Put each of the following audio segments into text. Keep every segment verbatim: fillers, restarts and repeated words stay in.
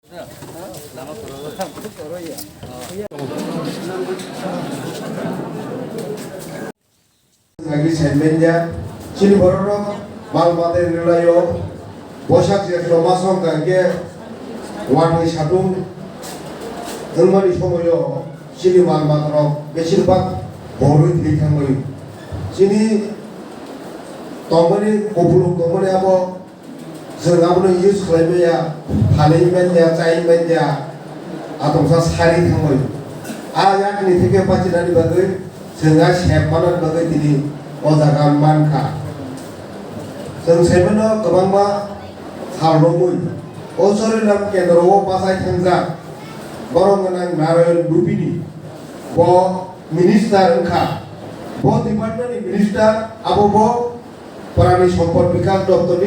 Lagi saimanjak, chini bororok mal mata ni laio, bosak je tomasong kangke watwi satung wngmani somoio chini mal matarok besir bak borwi thwi thangwi. Chini tongmani, kupulung tongmani abo Chwng abono use khlai manya, phalwi manya, chai manya, atongsa sari thangwi. A yakni theke bachinani bagwi chwng a sep manani bagwi tini o jaga mankha. Chwng saimano kwbangma sal romwi o Choriram kendro o bachai thangjak borok gwnang Narayan Dubini bo minister wngkha. Bo department ni minister abo bo Prani Sampad Bikas Doptor ni.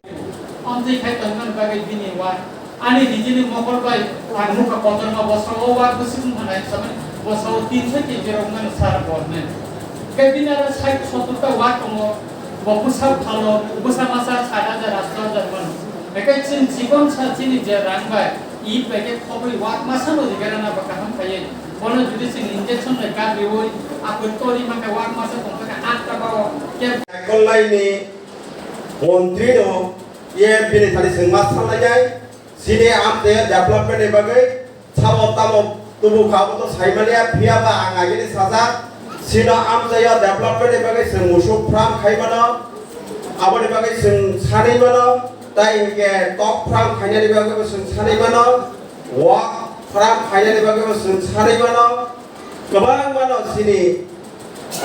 Amtwi khai tongmani bagwi bini wa ani nijini mokol bai ang nukha kotorma bosao wa bwswk wngkha nai samani bosao tinso keji rok mani sar bo hwnwi. Khe bini aro sait sottor ta wa tongo, bo bwsa phalo, bwsa masa sat hajar, asto hajar mano. Hwnkhe chwng chikon sa chini je rang bai, eit bai khe khobwi wa masa no rigarana bo kaham khaiwi. Bono jodi chwng injection bai kabiwi, akoi tori mankha wa masa tongkha khe atta bao khe. Naikolnaini montri no, E M P ni thani chwng ma sanlainai, chini amtwi development ni bagwi sabo tamo tubu kha, abo to saimani ya, phiya ba ang agini sajak, chino amtwi o development ni bagwi chwng musuk farm khai mano, aboni bagwi chwng sanwi mano, tai hinkhe tok farm khainani bagwi bo chwng sanwi mano, wak farm khainani bagwi bo chwng sanwi mano, kwbangma no chini,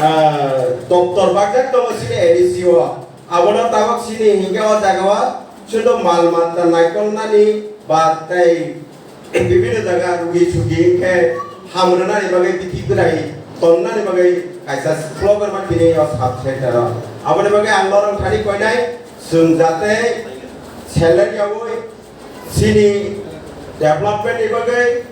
ah, doptor bakjak tongo chini A D C o. Abono tabok chini hinkhe o jaga o chwngno mal mata naikolnani ba tei bibinno jaga rugi sugi hinkhe ham rwnani bagwi bithi kwrai tonnani bagwi kaisa slogan ma tini o sub center o. Aboni bagwi ang norok thani koinai chwng jate salary yaui chini development ni bagwi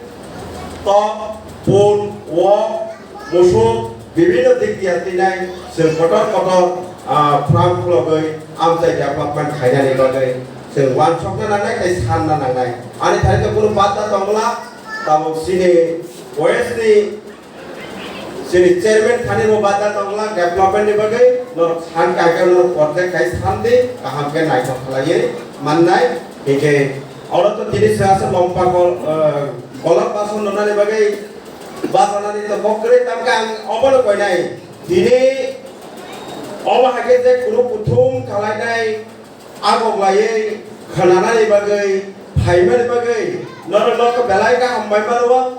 tok, pun, wok, musuk, bibinno dik dia tinai chwng kotor kotor, ah, farm khulogwi amchai development khainani bagwi chwng uansukna nangnai tei sanna nangnai. Ani thani to kunu bada tongla, tabuk chini west ni Chini chairman thani bo bada tongla development ni bagwi norok san kaka norok project khai san di kaham khe naithok khlaiwi mannai hinkhe oro to tini se asa lompa kol, eh, kolok bason nonani bagwi basanani to kok kwrwi tamkhe ang obono koinai tini omo haikhe je kunu kuthum khalainai agok laiwi khwnanani bagwi phaimani bagwi norok nokho belai kaham bai mano.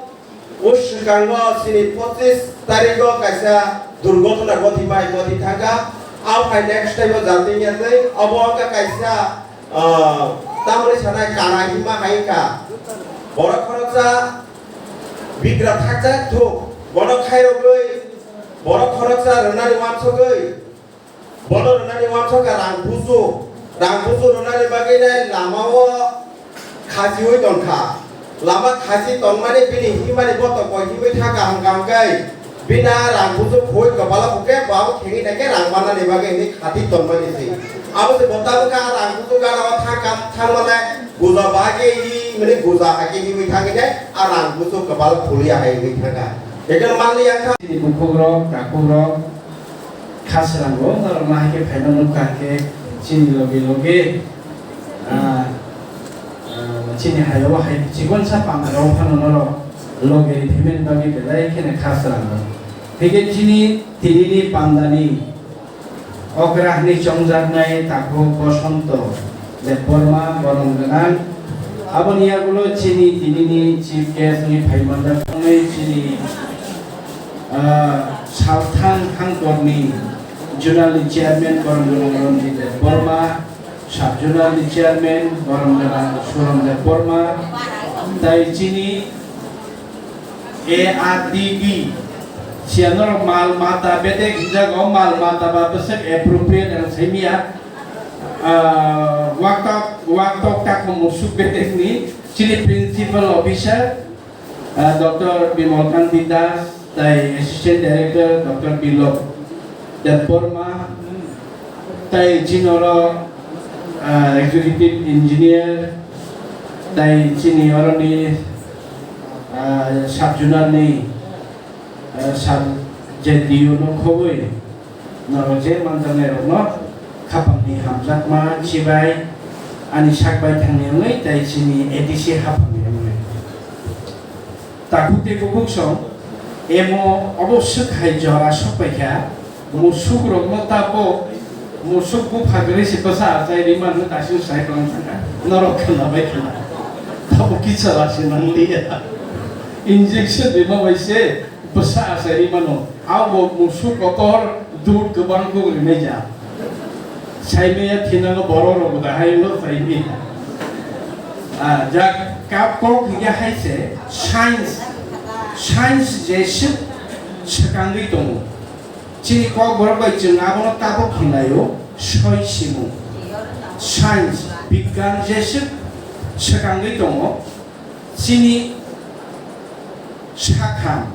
O swkango chini pochis tarikgo kaisa durgotona goti bai goti thangkha. Aphai next time o jatwi yatwi obo wngkha kaisa, ah, tamoni sanai kana hima hai wngkha. Borok khoroksa bigra thakjak thuk, bono khairogwi, borok khoroksa rwnani uansugwi, Bono rwnani uansukha rang busu, rang busu rwnani bagwi nai lama o khachiui tongkha. Lama khachi tongmani bini himani boto koi himwi thangkha hwnkha hwnkhe bini a rang busu khoi kwbala hwnkhe bo abo khengwi naikhe rang mannani bagwi hwnwi khati tongmani se. Abo se bo tabukha a rang busu gana o thangkha thangmale guja bahai khe himani guja hai khe himwi thangwi nai a rang busu kwbala khuliya hai hwnwi thangkha. Ekheno manliya wngkha. Chini bukhukrok, takhukrok, Kha srango norok nahai khe phaima nukha khe chini loge loge, ah, ah, chini hayao hai chikonsa pandarao phano norok loge ri phaimani bagwi belai kheno kha srango. Hingkhe chini tinini pandani okra hwnwi chongjaknai takhuk Bosonto Debbarma borom gwnang. Aboni yagulo chini tinini chief guest wngwi phaimanjak tongnai chini Ah, Salthang Hangkorni Zonal ni Chairman borom gwnang Ranjit Debbarma, Sub Zonal ni Chairman borom gwnang Suram Debbarma, tai chini A R D B, siya norok mal mata bedek hinjago, mal mata ba bwswk appropriate ang saimia, ah, waktok, waktok takho musuk bedekni chini Principal Officer, Ah, Doctor Bimal Kanti Das, tai Assistant Director Doctor Bilok Debbarma, tai chini oro, ah, Executive Engineer, Tai chini oroni, ah, sub zonal ni, ah, sub Z D O no khobwi norok je manjaknairokno khapangni hamjakma chibai ani sak bai thangni wngwi tai chini A D C haphangni wngwi. Takhuk tei bukhuk song, emo obo swk hai jora sok paikha, musuk rokno tabo, musuk bupha kwrwi se bwsa achai rwi manu, daisung sai kwlwng thangkha, norok khwna bai khwna, tabo kisa lasi nangliya, injection rima bai se bwsa achai rwi mano, abo musuk kotor dud kwbang kuk rimai ja. Saimaya thinango borok rok da hai no saimaya. Ah, jak kap kok hiya hai se science, science jeswk swkangwi tongo. Chini kok borok bai chwng abono tabok hinlaio soi simung. Science, bigyan jeswk swkangwi tongo. Chini sakha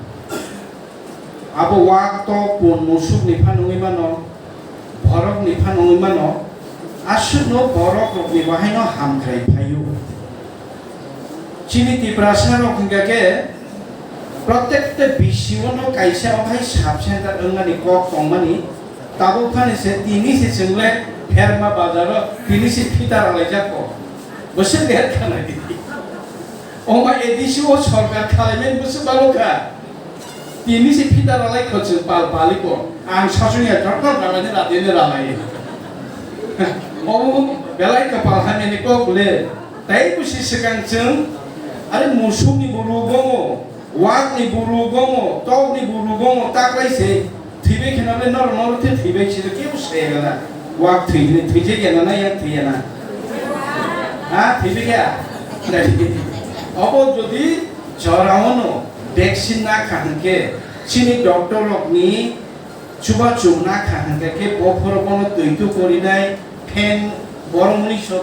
abo wak tok pun musuk ni phan wngwi mano, borok ni phan wngwi mano, aswk no borok rok ni bahai no hamkrai phaio. Chini Tiprasa rok hingka khe protek te bisi o no kaisa o hai sub center wngmani kok tongmani, tabuk phani se tini se chwng le Pherma bazar o tini se phita rwlaijak kok. Bwswk ler khana di. Oma A D C o sorkar khalaimani bwswk balo kha. Tini se phita ralai kho chwng pal pali ko. Ang sasung ya doktor ralai ni rati ni ralai. Omo belai kapal hamya ni kok le. Tai busi swkang chwng. Are musuk ni buru gongo. Wak ni buru gongo. Tok ni buru gongo. Taklai se. Thwibai kheno le nor nor the thwibai se kebo se gana. Wak thwi ni thwi je gana na yang thwi gana. Ha thwibai kya? Obo jodi Jorao no vaccine na kha hwnkhe chini doctor rok ni chubachu na kha hwnkhe khe bophoro bono twi tu korinai fan borok mui so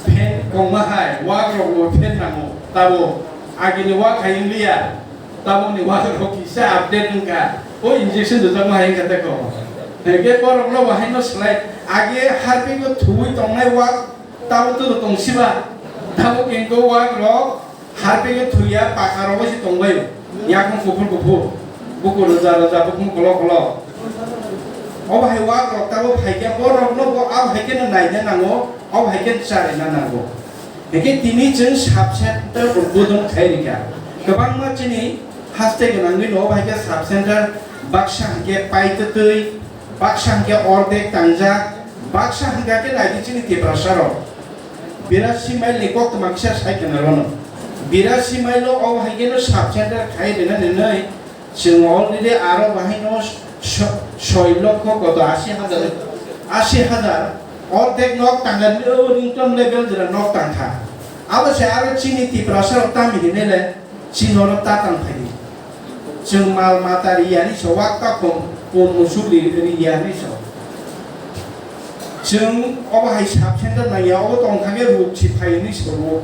fan kongma hai wak rok no fan nango tabo agini wak hai wngya tabo ni wak rok kisa update wngkha o injection dojak ma hai wngkha tei ko hwnkhe borok no bo hai no slai age harpi no thuwi tongnai wak Tabo turo tongsiba, tabo kengko wak rok harpegwi thuya paka rogwi se tongbaio. Yakung kuphur kuphur, bukur rwja rwja, bukung kolo kolo. Obo hai wak rok tabo phaikhe borok no bo abo hai kheno naina nango, obo hai kheno charina nango. Hingkhe tini chwng sub center udbodon khai rikha. Kwbangma chini haste gwnangwi no obo hai khe sub center baksa hingkhe paitwtwi, baksa hingkhe ordek tangjak, baksa hingkha khe naidi chini Tiprasa rok. Birasi mile ni koktwma kisa sai khna rono. Birasi mile o obo hai kheno sub center khai rina ninoi chwng already aro bahai no so-, soi lokho koto asi hajar, asi hajar ordek nok tangkha, o ringtone level jora nok tangkha. Abo se aro chini Tiprasa rok tamo hinwi le Chini oro ta tang phaidi. Chwng mal mata riyani so, wak ta khum, khum musuk ri-, riyani so. Chwng obo hai sub center nangya, obo tongkha khe ruk si phaini so, ruk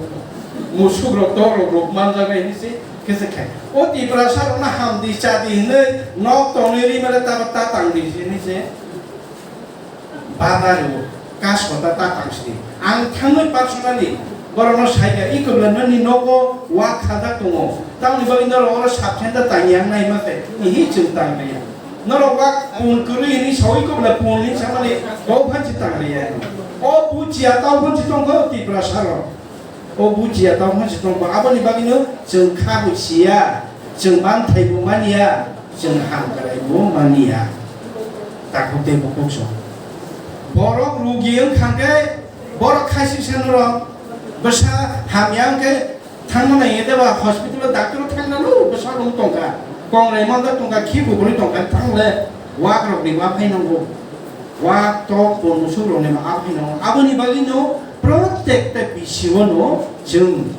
musuk rok, tok rok, ruk manjak nai hinwi se khe se khai. O Tiprasa rokno ham di, cha di hinwi nok tonwi ri male ta, ta tang di hinwi se. Baba rw, kas kota ta tang sini. Ang thangwi personally borokno saikha, "Iko bwla nini nogo wak khajak tongo. Tamoni bagwi norok oro sub center tangya wngnai ma se?" Ihi chwng tang liya. Norok wak pun kwrwi hinwi sawi, "Iko bwla pun," hinwi samani kok phan se tang liya. O buchiya tau phan se tongkha o Tiprasa rok. O buchiya tongma se tongkha, aboni bagwino chwng kha bo siya, chwng manthai bo manya, chwng hamkrai bo manya. Takhuk tei bukhuk song. Borok rugi wng kha khe, borok khaisingsa norok bwsa hamya wng khe thangma nai, ede ba hospital o doctor o thangna no bwsa rok tongkha. Kongrai manjak tongkha, khi kuphurwi tongkha, thangle wak rok ni ma phai nango. Wak tok bo musuk rok ni ma phai nango. Aboni bagwino Protekta bisio no chwng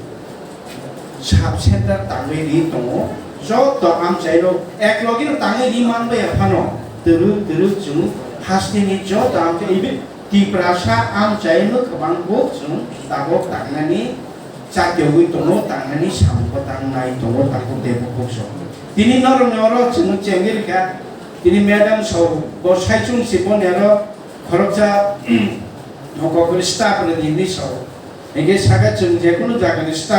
sub center tangwi ri tongo. Joto amchairok eklogi no tangwi ri manbai ya phano twrwk twrwk chwng hasteni joto amchai ibe Tiprasa amchai no kwbang bo chwng tabok tangnani chatyogwi tongo, tangnani samung tangnai tongo, tabok tei bukhuk so. Tini norokni oro chwng chengwi rikha, tini madam so bo saichung si boni aro khoroksa nokokri staff rwdi hinwi sao. Hingke saka chwng je kunu jaga ni staff